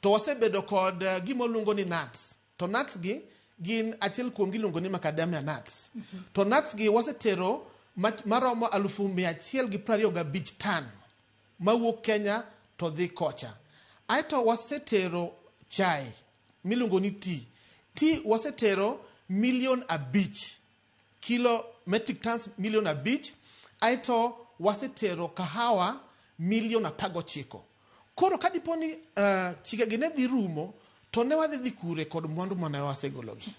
To wasebedo kod gima waluongo ni nuts. To nuts gi gin achiel kuom gi iluongo ni macadamia nuts. To nuts gi wasetero maromo 125,000 tan mawuok Kenya to dhi kocha. Aeto wasetero chai miluongo ni tea. Tea wasetero 5 million kilo, metric tons 5 million. Aeto wasetero kahawa 19 million. Koro ka dipo ni chikegi ne dhi rumo, to ne wadhi dhi kure kod mwandu mane wasegologi?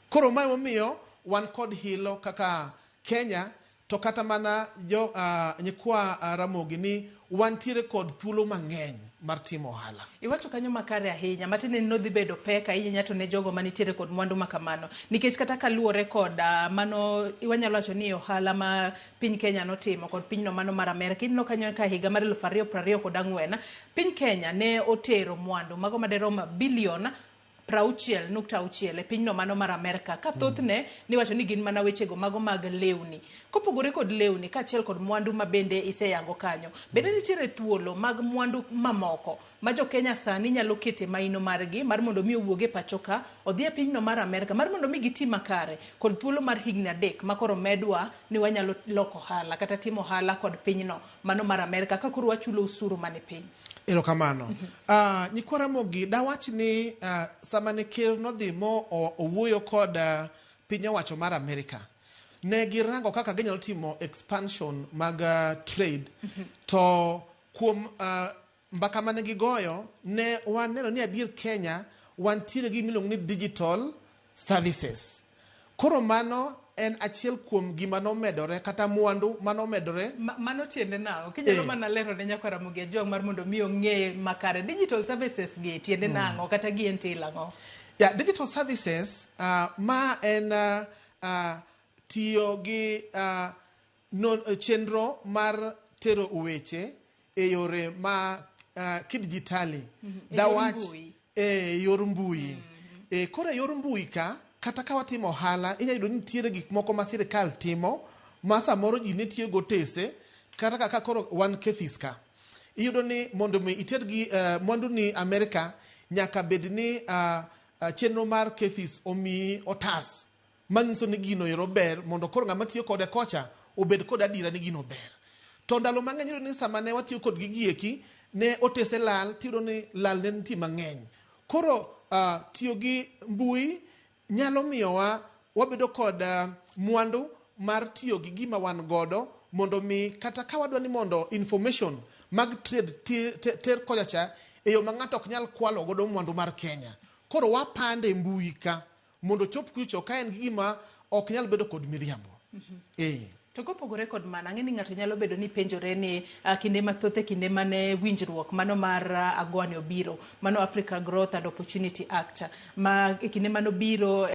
Koro mae momiyo wan kod hilo kaka Kenya to kata mana jo nyikwa Ramogi ni wantiere kod thuolo mang'eny mar timo ohala. Iwacho kanyo makare ahinya, matiende ni nodhi bedo pek ahinya to ne jogo manitiere kod mwandu ma kamano. Nikech kata kaluwore kod mano, wanyalo wacho ni ohala ma piny Kenya notimo kod pinyno mano mar Amerka. Ineno kanyo ka higa mar 2024, piny Kenya ne otero mwandu mago maderom bilion 60.6 e pinyno mano mar Amerka, ka thothne niwacho ni gin mana wechego mago mag lewni. Kopogore kod lewni kaachiel kod mwandu ma bende iseyango kanyo, bende nitiere thuolo mag mwandu mamoko ma jo Kenya sani nyalo kete maino margi mar mondo mi owuog e pacho ka odhi e pinyno mar Amerka mar mondo mi giti makare kod thuolo mar higni 3 ma koro medwa ni wanyalo loko ohala kata timo ohala kod pinyno mano mar Amerka ka koro wachulo usuru mane piny? Erokamano. Nyikwa Ramogi, dawach ni sama ne ker nodhi mo owuoyo kod piny owacho mar Amerika, ne girango kaka ginyalo timo expansion mag trade. To kuom mbaka mane gigoyo, ne waneno ni adier Kenya wantiere gi gima iluongo ni digital services. Koro mano en achiel kuom gima nomedore kata mwandu manomedore. Mano tiende nang'o? Kinyalo mana lero ne nyakwa Ramogi Ajwang' mar mondo mi ong'e makare. Digital services gi tiende nang'o kata gi entail ang'o? Yeah, digital services ma en tiyo gi non, chenro mar tero weche e yore ma kidijitali. E yor Dawach mbui. E yor mbui. Koro e yor mbui ka, kata ka watimo ohala, inyalo yudo ni nitiere gik moko ma sirikal timo ma samoro ji ne tiyo gotese, kata kaka koro wan KEPHIS ka. Iyudo ni mondo mi iter gi mwandu ni Amerika, nyaka bed ni chenro mar KEPHIS omiyi otas manyiso ni gino ero ber, mondo koro ng'ama tiyo kode kocha obed kod adiera ni gino ber. To ndalo mang'eny iyudo ni sama ne watiyo kod gigi eki, ne otese lal, tiyudo ni lal ne nitie mang'eny. Koro tiyo gi mbui nyalo miyowa wabedo kod mwandu mar tiyo gi gima wan godo, mondo mi kata ka wadwa ni mondo information mag trade ter kocha cha e yo ma ng'ato ok nyal kwalo godo mwandu mar Kenya. Koro wapande e mbui ka mondo chop kucho ka en gi gima ok nyal bedo kod miriambo. To kopogore kod mano, ang'e ni ng'ato nyalo bedo ni penjore ni kinde mathoth e kinde mane winjruok mano mar AGOA ne obiro, mano Africa Growth and Opportunity Act, ma e kinde manobiro.